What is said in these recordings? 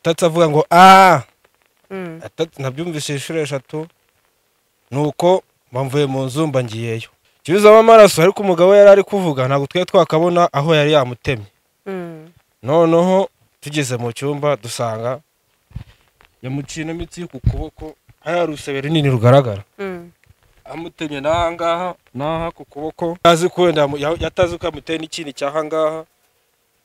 Atatse avuga ngo ah, nabyumvise inshuro eshatu, nuko mvuye mu nzu mba ngiyeyo. Cyuzamo amaraso, ariko umugabo yari ari kuvuga ntabwo twe twakabona aho yari yamutemye. Noneho tugeze mu cyumba dusanga yamuciye n'imitsi ku kuboko, hari urusebe runini rugaragara. Amutemye n'aha ngaha n'aha ku kuboko, azi ko wenda yatazi ko yamuteye n'ikindi cy'aha ngaha,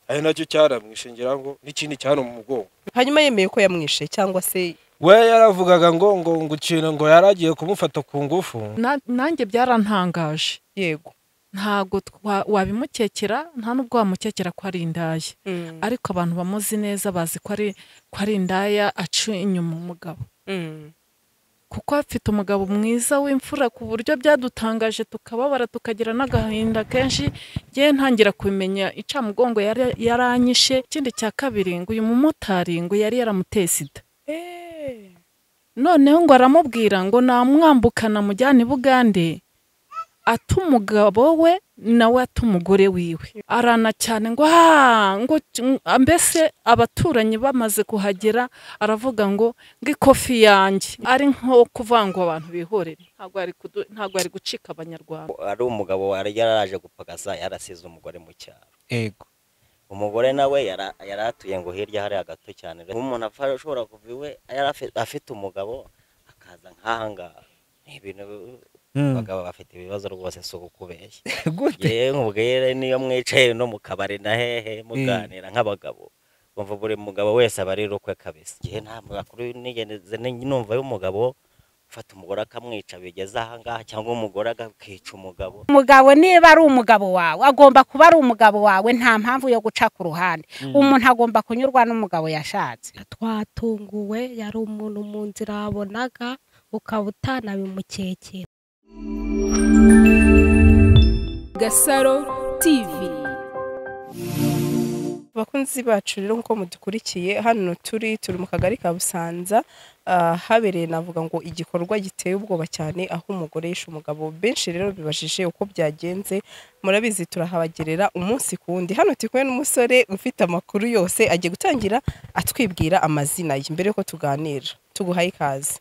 ari nacyo cyaramwishe ngira ngo n'ikindi cyano mu mugongo. Hanyuma yemeye ko yamwishe cyangwa se we yaravugaga ngo ngo ngucina ngo yaragiye kumufata ku ngufu. Nanjye byarantangaje. Yego, ntago wabimukekera, nta nubwo wamukekera ko ari indaya, ariko abantu bamuzi neza bazi ko ari indaya aca inyuma umugabo, kuko afite umugabo mwiza w'imfura ku buryo byadutangaje tukababara tukagira n'agahinda kenshi. Ngiye ntangira kumenya icamugongo yaranyishe. Ikindi cya kabiri, ngo uyu mumotari ngo yari yaramuteye sida, noneho ngo aramubwira ngo namwambukana mujyane i Bugande, ata umugabo we nawe ata umugore wiwe. Arana cyane ngo ngo mbese abaturanyi bamaze kuhagera aravuga ngo ikofi yanjye, ari nko kuvuga ngo abantu bihorere, ntabwo ari gucika abanyarwanda. Ari umugabo wari yaraje gupagasa, yarasize umugore mu cyaro. Yego, umugore nawe yaratuye ngo hirya hari agato cyane. Umuntu ashobora kuva iwe afite umugabo akaza nk'ahangaha, ni ibintu abagabo bafite ibibazo rwose, si ukubeshya. Yewe nkubwire, niyo mwicaye no mu kabari na hehe muganira nk'abagabo, bumva buri mugabo wese aba ari rukwe kabisa. Igihe nta makuru nigeze numva y'umugabo ufata umugore akamwica bigeze aha ngaha, cyangwa umugore agakica umugabo. Umugabo niba ari umugabo wawe agomba kuba ari umugabo wawe, nta mpamvu yo guca ku ruhande. Umuntu agomba kunyurwa n'umugabo yashatse. Twatunguwe, yari umuntu mu nzira wabonaga ukaba utanabimukekera. Gasaro TV. Bakunzi bacu rero nkuko mudukurikiye hano turi mu kagari ka Busanza, habereye navuga ngo igikorwa giteye ubwoba cyane, aho umugore yishe umugabo. Benshi rero bibajije uko byagenze, murabizi turahabagerera umunsi ku wundi. Hano turi kumwe n'umusore ufite amakuru yose, agiye gutangira atwibwira amazina ye mbere yuko tuganira. Tuguhaye ikaze.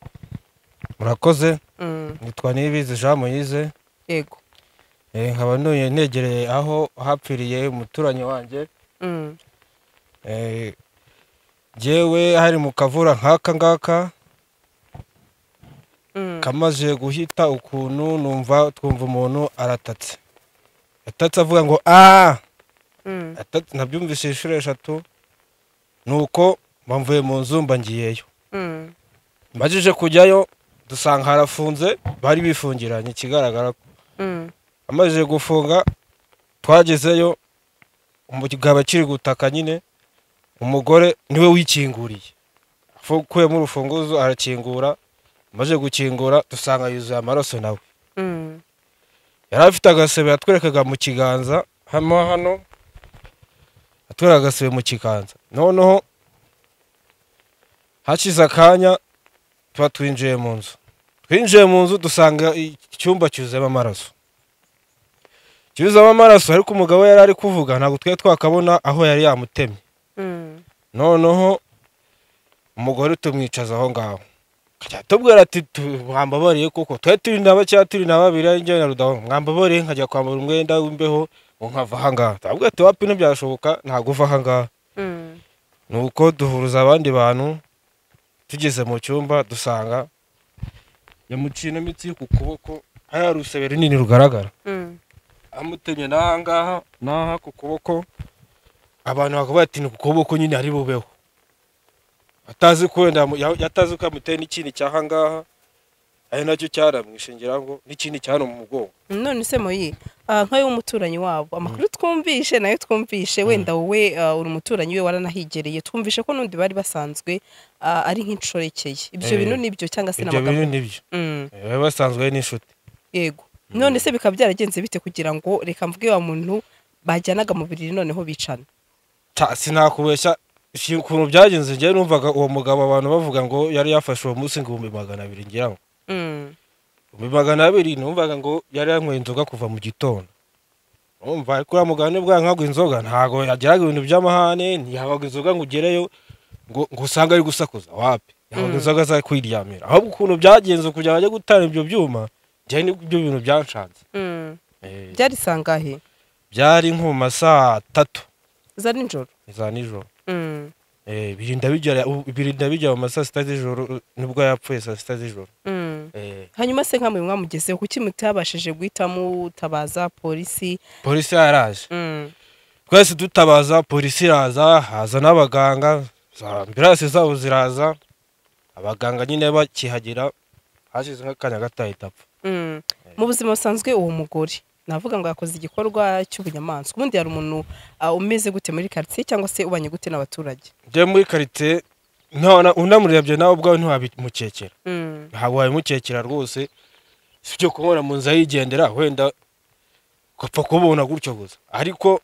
Murakoze. Nitwa Niyibizi Jean Moise. Yego. Nkaba ntuye negereye aho hapfiriye umuturanyi wanjye. Jewe hari mu kavura nk'aka ngaka kamaze guhita ukuntu numva twumva umuntu aratatse, atatse avuga ngo ah, nabyumvise inshuro eshatu, nuko mvuye mu nzu mba ngiyeyo. Mbajije kujyayo dusanga harafunze, bari bifungiranye ikigaragara. Amaze gufunga twagezeyo, umugabo akiri gutaka nyine, umugore niwe wikinguriye, akuyemo urufunguzo arakingura. Amaze gukingura dusanga yuzuye amaraso nawe. Yari afite agasebe yatwerekaga mu kiganza hano hano, atwereka agasebe mu kiganza. Noneho hashize akanya tuba twinjiye mu nzu. Twinjiye mu nzu dusanga icyumba cyuzuyemo amaraso. Cyuzuyemo amaraso, ariko umugabo yari ari kuvuga ntabwo twe twakabona aho yari yamutemye. Noneho umugore tumwicaza aho ngaho, tubwira ati mwambabariye kuko twe turi na bake, turi na babiri, njye na Rudaho, mwambabariye nkajya kwambara umwenda w'imbeho ngo nkava aha ngaha. Tubwira ati wapi ntibyashoboka, ntabwo uva aha ngaha. Nuko duhuruza abandi bantu, tugeze mu cyumba dusanga yamuciye n'imitsi ku kuboko, hari urusebe runini rugaragara. Amutemye n'aha ngaha n'aha ku kuboko, abantu bakavuga ati ni ku kuboko nyine ari bubeho, atazi ko wenda yatazi ko yamuteye n'ikindi cy'aha ngaha, ari nacyo cyaramwishe ngira ngo n'ikindi cyano mu mugongo. None se Moyi, nk'ayo umuturanyi wabo, amakuru twumvishe nayo twumvishe, wenda wowe uri umuturanyi we waranahigereye, twumvishe ko nundi bari basanzwe ari nk'incorekeye. Ibyo bintu nibyo cyangwa se n'amagambo? Ibyo bintu nibyo. Bari basanzwe n'inshuti. Yego. None se bikaba byaragenze bite kugira ngo reka mvuge wa muntu bajyanaga mu biriri noneho bicana? Sinakubeshya ukuntu byagenze, njye numvaga uwo mugabo abantu bavuga ngo yari yafashe uwo munsi ngo 200,000 ngira ngo. 200,000 numvaga ngo yari yanyweye inzoga kuva mu gitondo. Urumva ariko uriya mugabo nibwo yanywaga inzoga ntago yagiraga ibintu by'amahane, ntiyabaga inzoga ngo ugereyo ngo usanga ari gusakuza wapi, yabaga inzoga za kwiryamira. Ahubwo ukuntu byagenze kugira ngo ajye gutara ibyo byuma, njye nibyo bintu byanshanze. Byari sangahe? Byari nko mu masaa 3 za nijoro. Za nijoro. Birinda bijya mu masaa 6 z'ijoro, nibwo yapfuye saa 6 z'ijoro. Hanyuma se nkamwe mwamugezeho kuki mutabashije guhita mutabaza polisi? Polisi yaraje. Twese dutabaza polisi iraza, haza n'abaganga, za ambulance zabo ziraza. Abaganga nyine bakihagera hashize nk'akanya gato ahita apfa. Mu buzima busanzwe uwo mugore navuga ngo yakoze igikorwa cy'ubunyamaswa. Ubundi hari umuntu umeze gute muri quartier cyangwa se ubanye gute n'abaturage? Njye muri quartier unamurebye nawe ubwawe ntiwabimukekera. Ntabwo wabimukekera rwose, si byo kubona mu nzu yigendera wenda ugapfa kubona gutyo gusa, ariko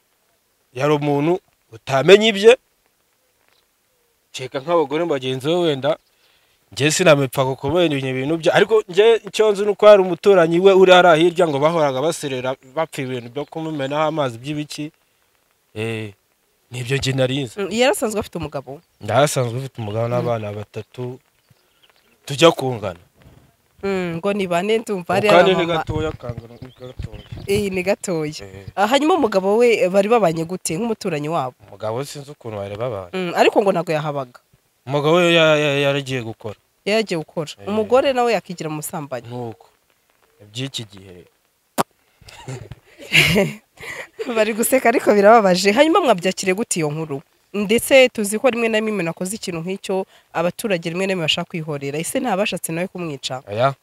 yari umuntu utamenya ibye, keka nk'abagore bagenzi be wenda. Njye sinamepfa kubera ibintu bye, ariko njye icyo nzi nuko hari umuturanyi we uri hariya hirya ngo bahoraga baserera bapfa ibintu byo kumumenaho amazi by'ibiki. Nibyo njye narize. Yarasanzwe afite umugabo? Ndasanzwe afite umugabo n'abana 3 tujya kungana. Ngo ni bane ndumva ari abamama. Kandi ni gatoya kangana ni gatoya. Ni gatoya. Hanyuma umugabo we bari babanye gute nk'umuturanyi wabo? Umugabo sinzi ukuntu bari babanye. Ariko ngo ntago yahabaga. Umugabo we yaragiye gukora. Yaragiye gukora. Umugore nawe yakigira mu musambanyi. Nuko iby'iki gihe bari guseka ariko birababaje. Hanyuma mwabyakire gute iyo nkuru? Ndetse tuzi ko rimwe na rimwe nakoze ikintu nk'icyo abaturage rimwe na rimwe bashaka kwihorera. Ese ntabashatse nawe kumwica? Oya.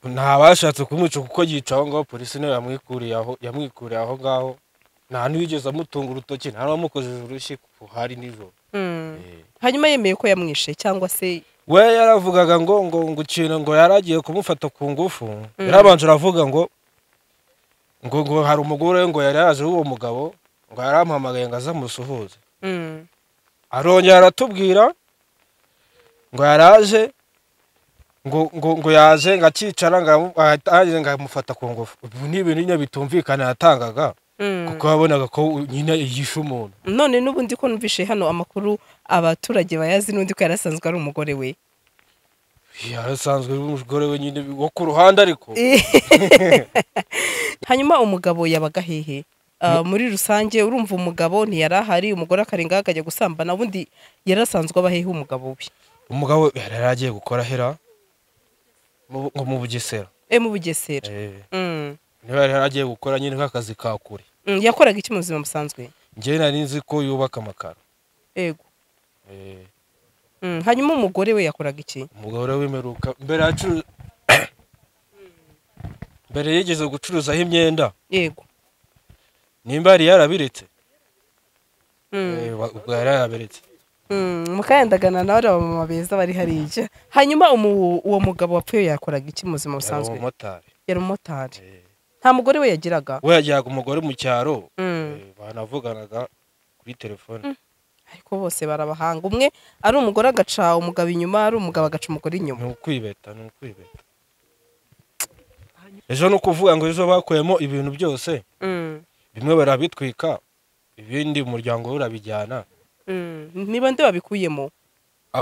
Ntabashatse kumwica kuko yica aho ngaho, polisi nayo yamwikuriye aho, yamwikuriye aho ngaho. Nta n'uwigeze amutunga urutoki, nta n'uwamukojeje urushyi kuko hari nijoro. Hanyuma yemeye ko yamwishe cyangwa se we yaravugaga ngo ngo ngo ngo yaragiye kumufata ku ngufu. Yarabanje aravuga ngo ngo hari umugore ngo yari yaje uwo mugabo ngo yarampamagaye ngo azamusuhuze. Arongera aratubwira ngo yaraje ngo ngo ngo yaje ngo akicara ngo ngamufata ku ngufu. Ubu ni ibintu nyine bitumvikana yatangaga, kuko yabonaga ko nyine yishe umuntu. None n'ubundi ko numvishe hano amakuru abaturage bayazi n'undi ko yarasanzwe ari umugore we. Yarasanzwe ari umugore we nyine wo ku ruhande ariko. Hanyuma umugabo yabaga hehe? Muri rusange urumva umugabo ntiyarahari, umugore akarenga akajya gusambana, ubundi yarasanzwe aba hehe umugabo we? Umugabo yaragiye gukora hera ngo mu Bugesera. Mu Bugesera. Niba yaragiye gukora nyine nk'akazi ka kure. Yakoraga iki mu buzima busanzwe? Njye nari nzi ko yubaka amakaro. Yego. Hanyuma umugore we yakoraga iki? Umugore we meruka mbere yigeze gucuruzaho imyenda. Yego. Nimba yari yarabiretse. Ubwo yari yarabiretse. Mukayandagana nawe abamama beza bari hariya. Hanyuma uwo mugabo wapfuye yakoraga iki mu buzima busanzwe? Yari umumotari. Nta mugore we yagiraga? We yagiraga umugore mu cyaro, banavuganaga kuri telefone. Ariko bose barabahanga, umwe ari umugore agaca umugabo inyuma, ari umugabo agaca umugore inyuma. Ni ukwibeta, ni ukwibeta. Ejo no kuvuga ngo ejo bakuyemo ibintu byose. Bimwe barabitwika, ibindi umuryango we urabijyana. Niba nde wabikuyemo?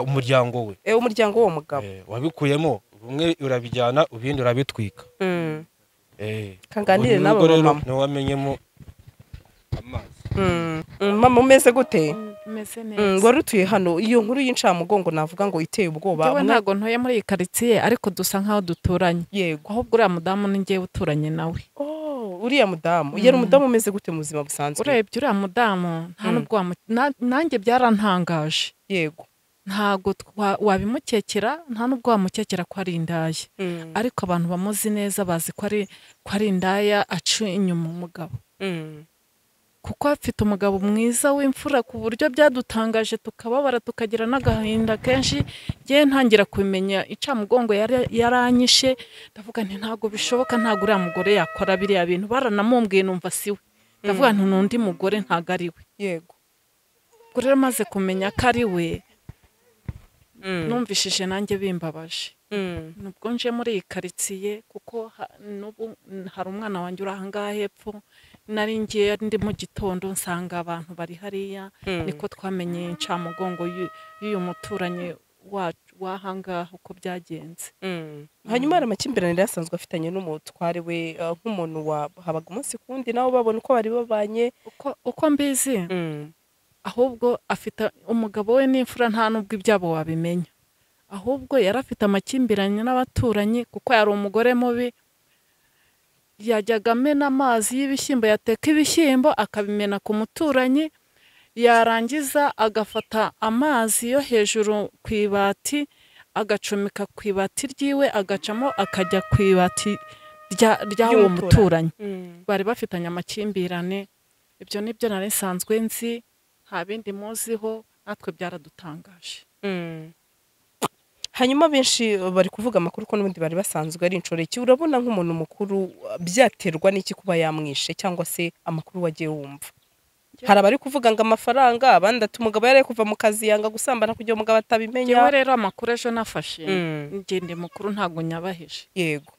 Umuryango we. Umuryango w'uwo mugabo. Wabikuyemo, bumwe urabijyana, ubindi urabitwika. Kanganire nabo mama. No wamenyemo amazi. Mama umeze gute? Meze neza. Wari utuye hano, iyo nkuru y'incamugongo navuga ngo iteye ubwoba. Njyewe ntago ntuye muri iyi quartier ariko dusa nkaho duturanye. Yego. Ahubwo uriya mudamu ni njyewe uturanye nawe. Uriya mudamu, yari umudamu umeze gute mu buzima busanzwe? Urebye uriya mudamu nta nubwo nanjye byarantangaje. Yego. Ntago wabimukekera, nta nubwo wamukekera ko ari indaya. Ariko abantu bamuzi neza bazi ko ari indaya aca inyuma umugabo. Kuko afite umugabo mwiza w'imfura ku buryo byadutangaje tukababara tukagira n'agahinda kenshi. Ngiye ntangira kumenya icamugongo yaranyishe, ndavuga nti ntago bishoboka, ntago uriya mugore yakora biriya bintu. Baranamumbwiye numva siwe, ndavuga nti n'undi mugore ntago ari we. Yego. Ubwo rero maze kumenya ko ari we, numvishije nanjye bimbabaje. Nubwo nje muri iyi quartier kuko n'ubu hari umwana wanjye uri aha ngaha hepfo, Nari ngiye ndi mu gitondo nsanga abantu bari hariya, niko twamenye incamugongo y'uyu muturanyi wacu wahangaha uko byagenze. Hanyuma hari amakimbirane yari asanzwe afitanye n'umutware we, nk'umuntu wahabaga umunsi ku wundi nabo babona uko bari babanye. Uko mbizi ahubwo afite umugabo we n'imfura, nta nubwo ibyabo wabimenya, ahubwo yari afite amakimbirane n'abaturanyi kuko yari umugore mubi. Yajyaga amena amazi y'ibishyimbo, yateka ibishyimbo akabimena ku muturanyi, yarangiza agafata amazi yo hejuru ku ibati agacomeka ku ibati ryiwe, agacamo akajya ku ibati ry'uwo muturanyi. Bari bafitanye amakimbirane. Ibyo nibyo nari nsanzwe nzi, nta bindi muziho, natwe byaradutangaje. Hanyuma benshi bari kuvuga amakuru ko n'ubundi bari basanzwe ari inshoreke. Urabona nk'umuntu mukuru byaterwa n'iki kuba yamwishe, cyangwa se amakuru wagiye wumva? Hari abari kuvuga ngo amafaranga, abandi ati umugabo yari kuva mu kazi yanga gusambana kugira umugabo atabimenya. Njyewe rero amakuru ejo nafashe, ngende mukuru ntago nyabaheje. Yego.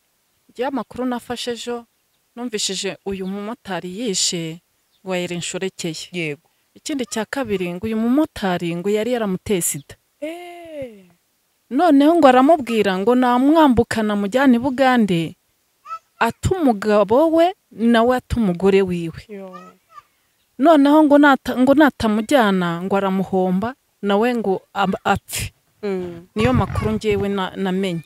Njyewe amakuru nafashe ejo numvishije uyu mumotari yishe ngo yari inshorekeye. Yego. Ikindi cya kabiri ngo uyu mumotari ngo yari yaramuteye sida. Noneho ngo aramubwira ngo namwambukana mujyane i Bugande, ati umugabo we nawe ati umugore wiwe. Noneho ngo natamujyana ngo aramuhomba nawe ngo apfe. Niyo makuru ngewe namenye.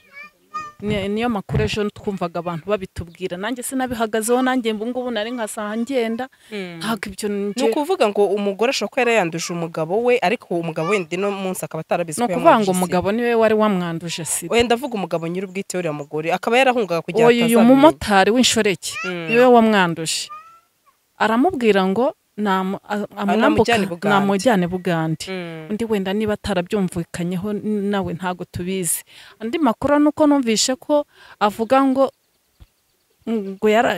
Niyo makuru ejo twumvaga abantu babitubwira, nanjye sinabihagazeho, nanjye ngubu nari nkasaha ngenda. Ntabwo ibyo ni ukuvuga ngo umugore ashobora kuba yarayanduje umugabo we, ariko umugabo wenda no munsi akaba atarabizi ko yamwanduje. Ni ukuvuga ngo umugabo niwe wari wamwanduje sida. Wenda avuga umugabo nyir'ubwite uriya mugore akaba yarahungaga kugira atazabimenya. Uyu mumotari w'inshoreke niwe wamwanduje, aramubwira ngo namujyane Bugande. Undi wenda niba atarabyumvikanyeho nawe ntago tubizi. Andi makuru nuko numvishe ko avuga ngo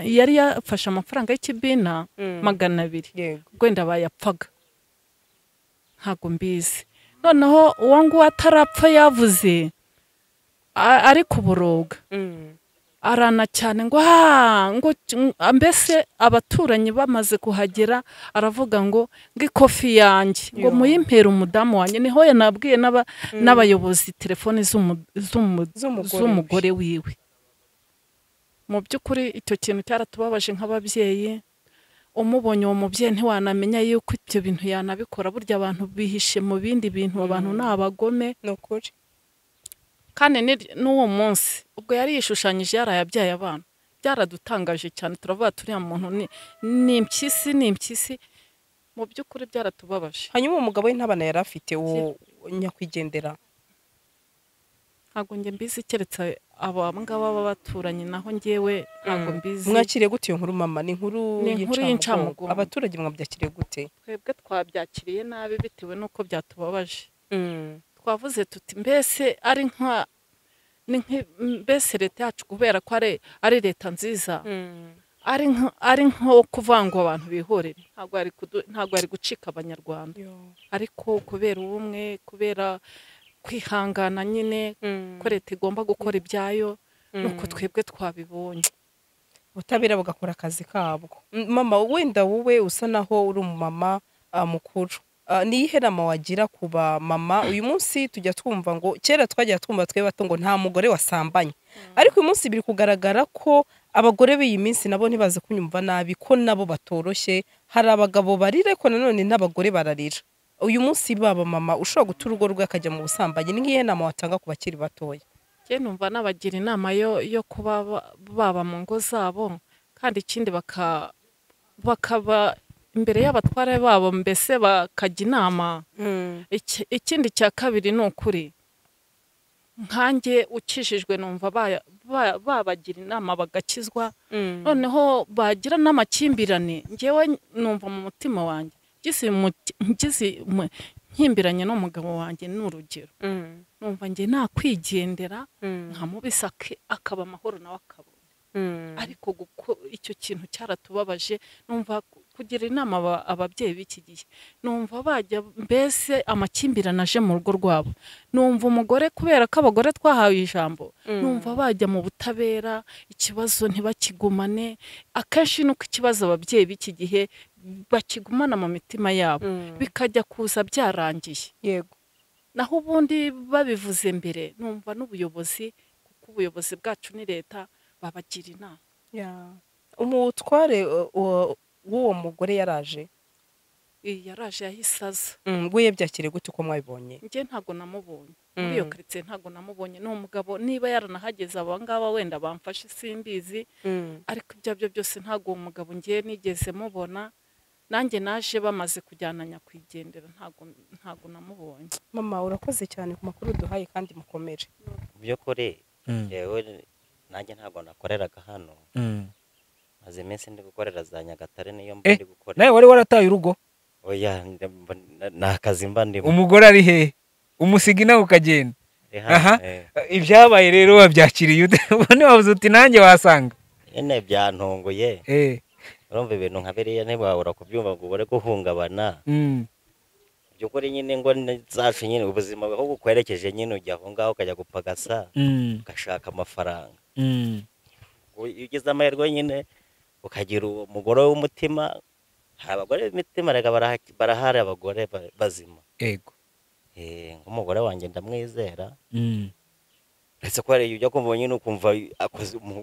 yari yafashe amafaranga y'ikibina 200, wenda bayapfaga, ntago mbizi. Noneho uwo nguwo atarapfa yavuze ari kuboroga, arana cyane ngo ngo mbese abaturanyi bamaze kuhagera aravuga ngo ikofi yanjye ngo muyimpere umudamu wanjye. Niho yanabwiye n'abayobozi telefone z'umugore wiwe. Mu by'ukuri icyo kintu cyaratubabaje nk'ababyeyi. Umubonye uwo mubyeyi ntiwanamenya yuko ibyo bintu yanabikora. Burya abantu bihishe mu bindi bintu, abantu ni abagome. Ni ukuri. Kandi n'uwo munsi ubwo yari yishushanyije yarayabyaye abana, byaradutangaje cyane, turavuga turiya muntu ni impyisi, ni impyisi. Mu by'ukuri byaratubabaje. Hanyuma umugabo we ntabana yari afite uwo nyakwigendera? Ntabwo njye mbizi, keretse abo ngaba b'abaturanyi, naho njyewe ntabwo mbizi. Mwakiriye gute iyo nkuru mama? Ni inkuru y'incamugongo. Abaturage mwabyakiriye gute? Twebwe twabyakiriye nabi bitewe n'uko byatubabaje. Twavuze tuti mbese ari nka mbese leta yacu kubera ko ari leta nziza, ari nko kuvuga ngo abantu bihorere, ntabwo ari gucika abanyarwanda. Ariko kubera ubumwe, kubera kwihangana nyine, ko leta igomba gukora ibyayo, nuko twebwe twabibonye. Ubutabera bugakora akazi kabwo. Mama, wenda wowe usa naho uri umumama mukuru, ni iyihe nama wagira ku ba mama uyu munsi? Tujya twumva ngo kera twajya twumva twe bato ngo nta mugore wasambanye, ariko uyu munsi biri kugaragara ko abagore b'iyi minsi nabo ntibaze kunyumva nabi, ko nabo batoroshye. Hari abagabo barira ariko nanone n'abagore bararira. Uyu munsi baba mama ushobora guta urugo rwe akajya mu busambanyi, ni nk'iyihe nama watanga ku bakiri batoya? Njye numva nabagira inama yo kuba baba mu ngo zabo, kandi ikindi bakaba imbere y'abatware babo, mbese bakajya inama. Ikindi cya kabiri ni ukuri, nkanjye ukijijwe numva babagira inama bagakizwa. Noneho bagira n'amakimbirane, njyewe numva mu mutima wanjye ngize nkimbiranye n'umugabo wanjye ni urugero, numva njye nakwigendera nkamubisa akaba amahoro nawe akabona. Ariko icyo kintu cyaratubabaje, numva Kugira inama ababyeyi b'iki gihe, numva bajya mbese amakimbirane aje mu rugo rwabo, numva umugore, kubera ko abagore twahawe ijambo, numva bajya mu butabera, ikibazo ntibakigumane. Akenshi nuko ikibazo ababyeyi b'iki gihe bakigumana mu mitima yabo, bikajya kuza byarangiye. Yego. Naho ubundi babivuze mbere, numva n'ubuyobozi, kuko ubuyobozi bwacu ni leta, babagira inama. Umutware w'uwo mugore yaraje? Yaraje, yahise aza. We yabyakiriye gute uko mwabibonye? Njye ntago namubonye muri iyo karitsiye, ntago namubonye. Ni umugabo niba yaranahageze, aba ngaba wenda bamfashe simbizi, ariko ibyo aribyo byose ntago uwo mugabo ngiye nigeze mubona. Nanjye naje bamaze kujyana nyakwigendera, ntago namubonye. Mama, urakoze cyane ku makuru duhaye kandi mukomere. Mu by'ukuri yewe nanjye ntago nakoreraga hano. Maze iminsi ndi gukorera za Nyagatare, niyo mba ndi gukorera. Nawe wari warataye urugo? Oya, nta kazi mba ndimo. Umugore ari he? Umusiga nawe ukagenda. Aha, ibyabaye rero wabyakiriye ute? Ubone wabuze uti nanjye wasanga. Nyine byantunguye. Urumva ibintu nka biriya ntiwabura kubyumva ngo ubure guhungabana. By'ukuri nyine ngo zacu nyine ubuzima aho bukwerekeje nyine ujya aho ngaho ukajya gupagasa, ugashaka amafaranga. Iyo ugize amahirwe nyine ukagira umugore w'umutima, hari abagore b'imitima reka barahari, abagore bazima. Yego. Nk'umugore wanjye ndamwizera. Uretse ko hari ujya kumva nyine ukumva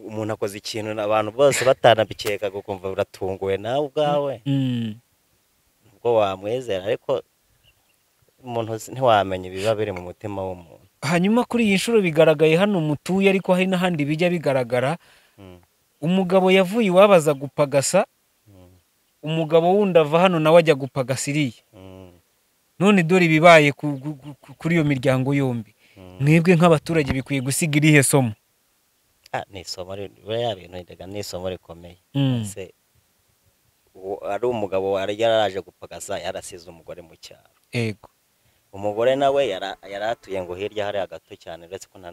umuntu akoze ikintu abantu bose batanabikekaga, ukumva uratunguwe nawe ubwawe. Ubwo wamwizera, ariko umuntu ntiwamenya ibiba biri mu mutima w'umuntu. Hanyuma kuri iyi nshuro bigaragaye hano mutuye, ariko hari n'ahandi bijya bigaragara. Umugabo yavuye iwabaza gupagasa, umugabo wundi ava hano nawe ajya gupagasa iriya. None dore ibibaye kuri iyo miryango yombi. Mwebwe nk'abaturage bikwiye gusiga irihe somo? Ni isomo ni isomo rikomeye. Ari umugabo yaraje gupagasa, yarasize umugore mu cyaro. Yego. Umugore nawe yaratuye ngo hirya hariya gato cyane, uretse ko nta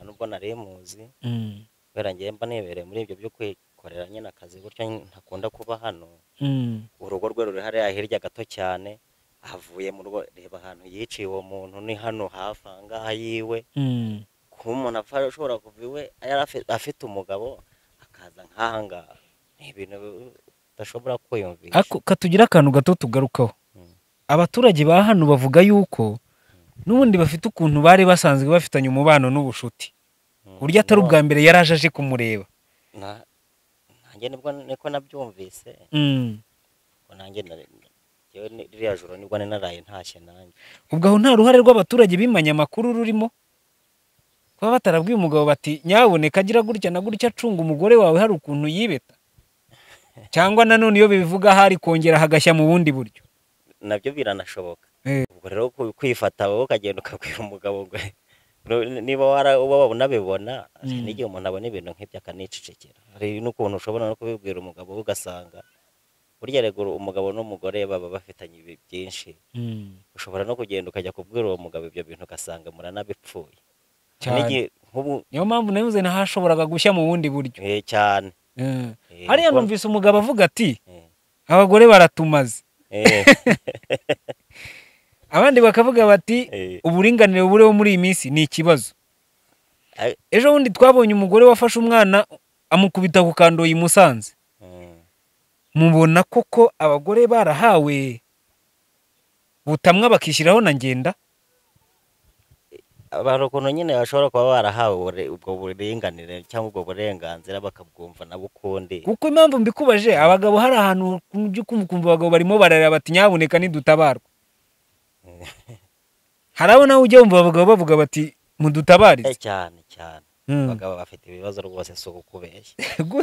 nubwo nari muzi. Kubera ngiye mba nibereye muri ibyo byo kwikorera nyine akazi gutyo, ntakunda kuba hano. Urugo rwe ruri hariya hirya gato cyane, avuye mu rugo, reba ahantu yiciye uwo muntu ni hano hafi aha ngaha yiwe. Kuba umuntu ashobora kuva iwe afite umugabo akaza nk'aha ngaha, ni ibintu udashobora kwiyumvisha. Katugira akantu gato tugarukaho. Abaturage ba hano bavuga yuko n'ubundi bafite ukuntu bari basanzwe bafitanye umubano n'ubushuti, burya atari ubwa mbere yaraje aje kumureba. Nanjye nibwo niko nabyumvise. Nanjye ririya joro nibwo naraye ntashye nanjye. Ubwo aho nta ruhare rw'abaturage bimanye amakuru rurimo, kuba batarabwiye umugabo bati nyaboneka agira gutya na gutya, acunga umugore wawe hari ukuntu yibeta, cyangwa nanone iyo bibivuga hari kongera hagashya mu bundi buryo, nabyo biranashoboka. Ubwo rero kwifata wowe ukagenda ukabwira umugabo ngo niba uba unabibona, n'igihe umuntu abona ibintu nk'ibyo akanicecekera. Hari n'ukuntu ushobora no kubibwira umugabo ugasanga burya rego umugabo n'umugore baba bafitanye ibi byinshi. Ushobora no kugenda ukajya kubwira uwo mugabo ibyo bintu ugasanga muranabipfuye. Niyo mpamvu navuze nahashoboraga gushya mu bundi buryo. Cyane. Hariya numvise umugabo avuga ati abagore baratumaze. Abandi bakavuga bati uburinganire bureho muri iyi minsi ni ikibazo. Ejo bundi twabonye umugore wafashe umwana amukubita ku kandoyi Musanze. Mubona koko abagore barahawe butamwa bakishyiraho na ngenda? Abantu ukuntu nyine bashobora kuba barahawe ubwo buringanire cyangwa ubwo burenganzira bakabwumva nabo ukundi. Kuko impamvu mbikubaje, abagabo hari ahantu kumva abagabo barimo bararira bati nyaboneka nidutabarwa. Hari abo nawe ujya wumva abagabo bavuga bati mudutabarize. Cyane cyane. Abagabo bafite ibibazo rwose, si ukubeshya.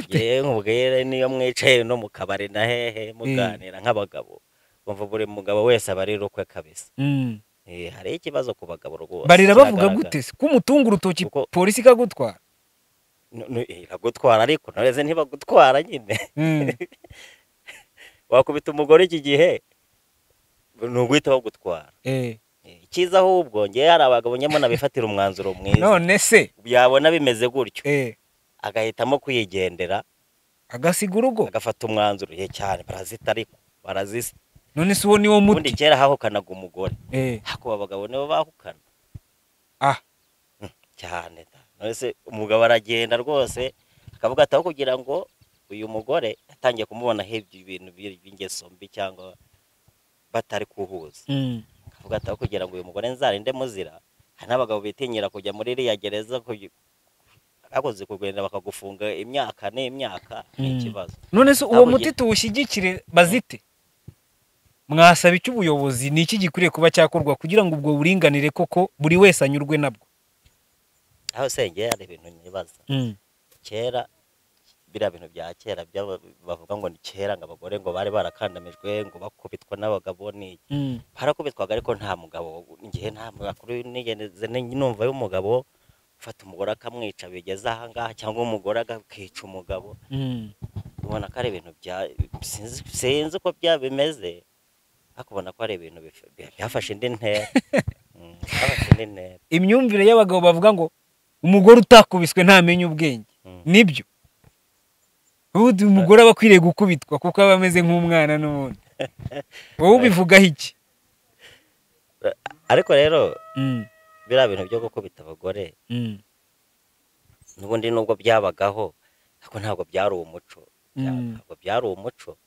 Yewe nkubwire, niyo mwicaye no mu kabari na hehe muganira nk'abagabo, bumva buri mugabo wese aba ari rukwe kabisa. Hari ikibazo ku bagabo rwose. Barira bavuga gute se? Ko umutunga urutoki polisi ikagutwara? Iragutwara, ariko ntareze ntibagutwara nyine. Wakubita umugore iki gihe ni uguhita bagutwara. Icyiza ahubwo ngewe hari abagabo nyamara bifatira umwanzuro mwiza. None se yabona bimeze gutyo agahitamo kwigendera, agasiga urugo, agafata umwanzuro. Ye cyane barazita ariko. Barazisa. None se uwo ni wo muti? Ubundi kera hahukanaga umugore, hakuba abagabo nibo bahukana. Cyane. None se umugabo aragenda rwose akavuga ati aho kugira ngo uyu mugore atangiye kumubona hebye ibintu by'ingeso mbi cyangwa batari kuhuza, akavuga ati aho kugira ngo uyu mugore nzarinde muzira. Hari n'abagabo bitinyira kujya muri iriya gereza, bakoze kugenda bakagufunga imyaka n'imyaka, ni ikibazo. None se uwo muti tuwushyigikire bazite? Mwasaba icyo ubuyobozi, ni iki gikwiriye kuba cyakorwa kugira ngo ubwo buringanire koko buri wese anyurwe nabwo? Aho sengeye hari ibintu nibaza. Kera biriya bintu bya kera bavuga ngo ni kera ngo abagore ngo bari barakandamijwe ngo bakubitwa n'abagabo n'iki. Barakubitwaga ariko nta mugabo, ngiye nta makuru nigeze numva y'umugabo ufata umugore akamwica bigeze aha ngaha, cyangwa umugore agakica umugabo. Ubona ko ari ibintu bya sinzi uko bimeze, ariko ubona ko ari ibintu byafashe indi ntera. Imyumvire y'abagabo bavuga ngo umugore utakubiswe ntamenye ubwenge, nibyo. Ubundi umugore aba akwiriye gukubitwa kuko aba ameze nk'umwana n'ubundi. Wowe ubivugaho iki? Ariko rero biriya bintu byo gukubita abagore n'ubundi nubwo byabagaho, ariko ntabwo byari umuco. Ntabwo byari umuco.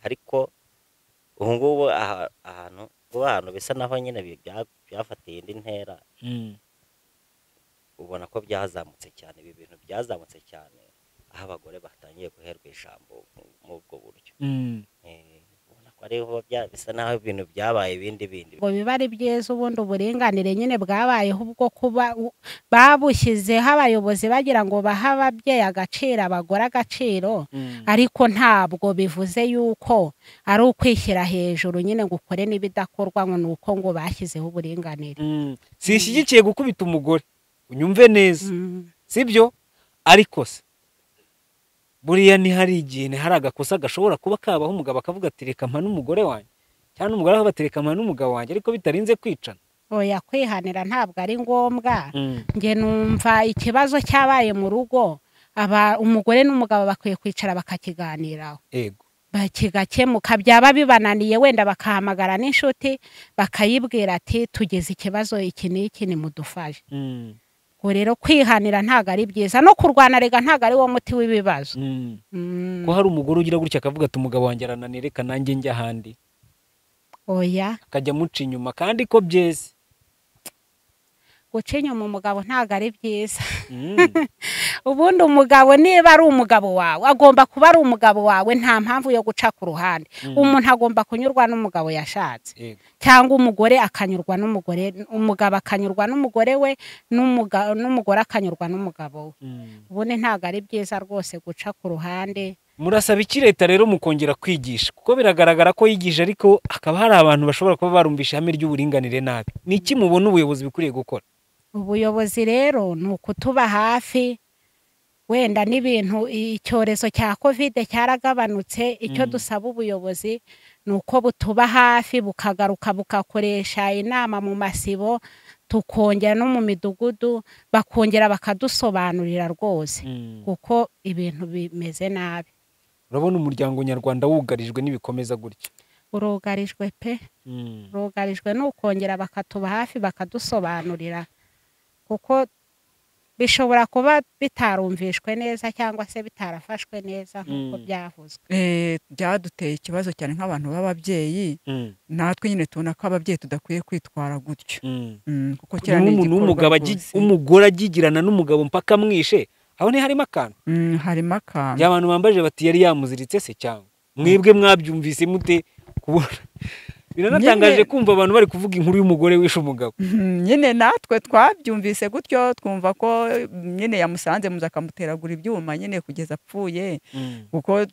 Ariko ubu ngubu ahantu bisa naho nyine byafatiye indi ntera, ubona ko byazamutse cyane. Ibi bintu byazamutse cyane aho abagore batangiye guherwa ijambo muri ubwo buryo. Ubona ko ariho bisa naho ibintu byabaye ibindi bindi. Ngo biba ari byiza ubundi uburinganire nyine bwabayeho ubwo kuba babushyizeho abayobozi bagira ngo bahe ababyeyi agaciro, abagore agaciro, ariko ntabwo bivuze yuko ari ukwishyira hejuru nyine ngo ukore n'ibidakorwa ngo ni uko ngo bashyizeho uburinganire. Sinshyigikiye gukubita umugore, unyumve neza, sibyo? Ariko se buriya ni hari igihe ni hari agakosa gashobora kuba kabaho umugabo akavuga ati reka mpa n'umugore wanjye, cyangwa umugore akavuga ati reka mpa n'umugabo wanjye, ariko bitarinze kwicana. Oya, kwihanira ntabwo ari ngombwa. Nge numva ikibazo cyabaye mu rugo, umugore n'umugabo bakwiye kwicara bakakiganiraho. Yego. Bakigakemuka, byaba bibananiye wenda bakahamagara n'inshuti bakayibwira ati tugeze ikibazo iki n'iki nimudufashe. Rero kwihanira ntabwo ari byiza, no kurwana rega ntabwo ari wo muti w'ibibazo. Ko hari umugore ugira gutya akavuga ati umugabo wanjye arananira reka nanjye njya ahandi. Oya, akajya amuca inyuma kandi ko byeze. Guca inyuma umugabo ntabwo ari byiza. Ubundi umugabo niba ari umugabo wawe agomba kuba ari umugabo wawe, nta mpamvu yo guca ku ruhande. Umuntu agomba kunyurwa n'umugabo yashatse, cyangwa umugore akanyurwa n'umugore, umugabo akanyurwa n'umugore we, n'umugore akanyurwa n'umugabo we. Ubundi ntabwo ari byiza rwose guca ku ruhande. Murasaba iki leta rero mukongera kwigisha, kuko biragaragara ko yigije ariko hakaba hari abantu bashobora kuba barumvisha ihame ry'uburinganire nabi. Ni iki mubona ubuyobozi bukwiriye gukora? Ubuyobozi rero ni ukutuba hafi, wenda n'ibintu icyorezo cya Covid cyaragabanutse, icyo dusaba ubuyobozi ni uko butuba hafi bukagaruka bukakoresha inama mu masibo, tukongera no mu midugudu bakongera bakadusobanurira rwose, kuko ibintu bimeze nabi. Urabona umuryango nyarwanda wugarijwe n'ibikomeza gutya? Urugarijwe pe, urugarijwe n'ukongera bakatuba hafi bakadusobanurira, kuko bishobora kuba bitarumvishwe neza cyangwa se bitarafashwe neza nk'uko byavuzwe. Byaduteye ikibazo cyane nk'abantu b'ababyeyi, natwe nyine tubona ko ababyeyi tudakwiye kwitwara gutyo. Kuko kera ni igikorwa umugore agigirana n'umugabo mpaka amwishe, aho ni harimo akantu. Harimo akantu. Abantu bambaje bati yari yamuziritse se cyangwa mwebwe mwabyumvise mute kubona? Biranatangaje kumva abantu bari kuvuga inkuru y'umugore wishe umugabo. Nyine natwe twabyumvise gutyo, twumva ko nyine yamusanze muza akamuteragura ibyuma nyine kugeza apfuye, kuko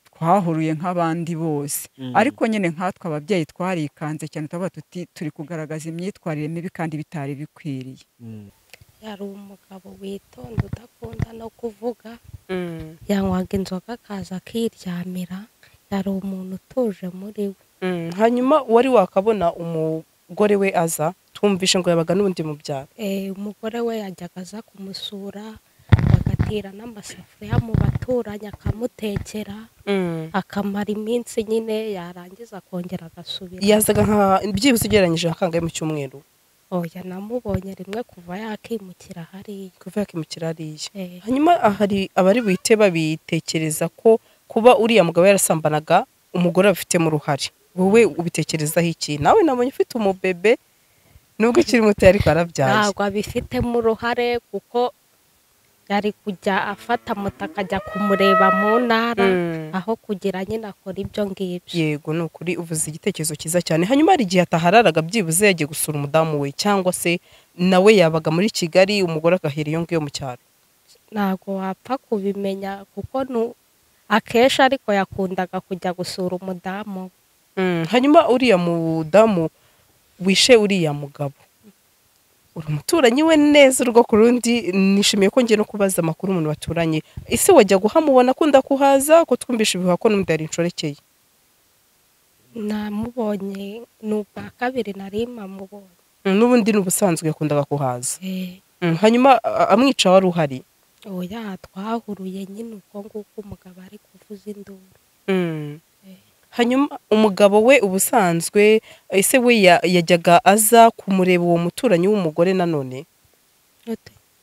twahuruye nk'abandi bose. Ariko nyine nkatwe ababyeyi twarikanze cyane, tuba tuti turi kugaragaza imyitwarire mibi kandi bitari bikwiriye. Yari umugabo witonda udakunda no kuvuga, yanywaga inzoga akaza akiryamira, yari umuntu utuje muri we. Hanyuma wari wakabona umugore we aza, twumvishe ngo yabaga n'ubundi mu byaro. Umugore we yajyaga aza kumusura, gutira n'amasafuriya mu baturanyi akamutekera, akamara iminsi nyine, yarangiza akongera agasubira. Yazaga nka byibuze ugereranyije nka kangahe mu cyumweru? Oya, namubonye rimwe kuva yakimukira hariya. Kuva yakimukira hariya. Hanyuma hari abari buhite babitekereza ko kuba uriya mugabo yarasambanaga umugore abifitemo uruhare, wowe ubitekerezaho iki? Nawe nabonye ufite umubebe nubwo ukiri muto ariko arabyaye. Ntabwo abifitemo uruhare kuko yari kujya afata moto akajya kumureba mu ntara, aho kugira nyine akora ibyo ngibyo. Yego, ni ukuri uvuze igitekerezo cyiza cyane. Hanyuma hari igihe atahararaga byibuze yagiye gusura umudamu we, cyangwa se nawe yabaga muri Kigali umugore agahera iyo ngiyo mu cyaro? Ntabwo wapfa kubimenya kuko akenshi ariko yakundaga kujya gusura umudamu. Hanyuma uriya mudamu wishe uriya mugabo, uri umuturanyi we neza urugo ku rundi, nishimiye ko ngiye no kubaza amakuru umuntu baturanye. Ese wajya guhamubona akunda kuhaza, ko twumvisha ibihuha ko n'undi yari inshoreke? Namubonye ni ubwa kabiri nari mpamubonye. N'ubundi ni ubusanzwe yakundaga kuhaza. Hanyuma amwica wari uhari? Oya, twahuruye nyine ubwo nguko umugabo ari kuvuza induru. Hanyuma umugabo we ubusanzwe ese we yajyaga aza kumureba uwo muturanyi w'umugore nanone?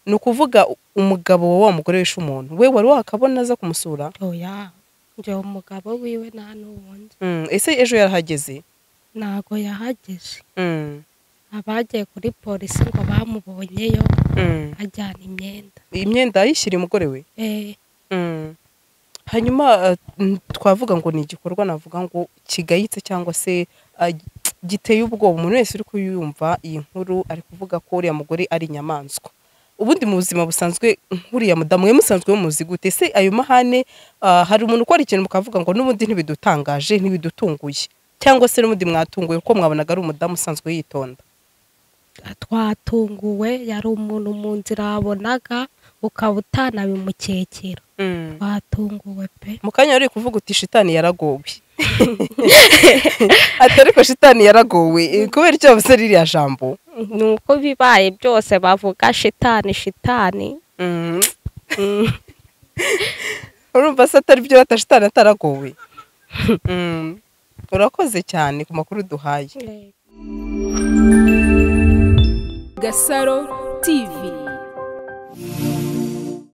Ni ukuvuga umugabo wa mugore wishe umuntu we wari wakabona aza kumusura? Oya, njye umugabo wiwe nta n'ubundi. Ese ejo yarahageze? Ntago yahageze. Abagiye kuri polisi ngo bamubonyeyo ajyana imyenda. Imyenda ayishyira umugore we? Hanyuma twavuga ngo ni igikorwa navuga ngo kigayitse cyangwa se giteye ubwoba. Umuntu wese uri kuyumva iyi nkuru ari kuvuga ko uriya mugore ari inyamaswa. Ubundi mu buzima busanzwe nk'uriya mudamu we musanzwe muzi gute? Se ayo mahane hari umuntu ukora ikintu mukavuga ngo n'ubundi ntibidutangaje, ntibidutunguye, cyangwa se n'ubundi mwatunguye kuko mwabonaga ari umudamu usanzwe yitonda? Twatunguwe, yari umuntu mu nzira wabonaga ukaba utanabimukekera. Twatunguwe pe. Mu kanya wari kuvuga uti shitani yaragowe. Atari ko shitani yaragowe kubera icyo bavuze ririya jambo? Nuko bibaye byose bavuga shitani shitani. Urumva se atari byo bata shitani ataragowe? Urakoze cyane ku makuru duhaye. Gasaro TV.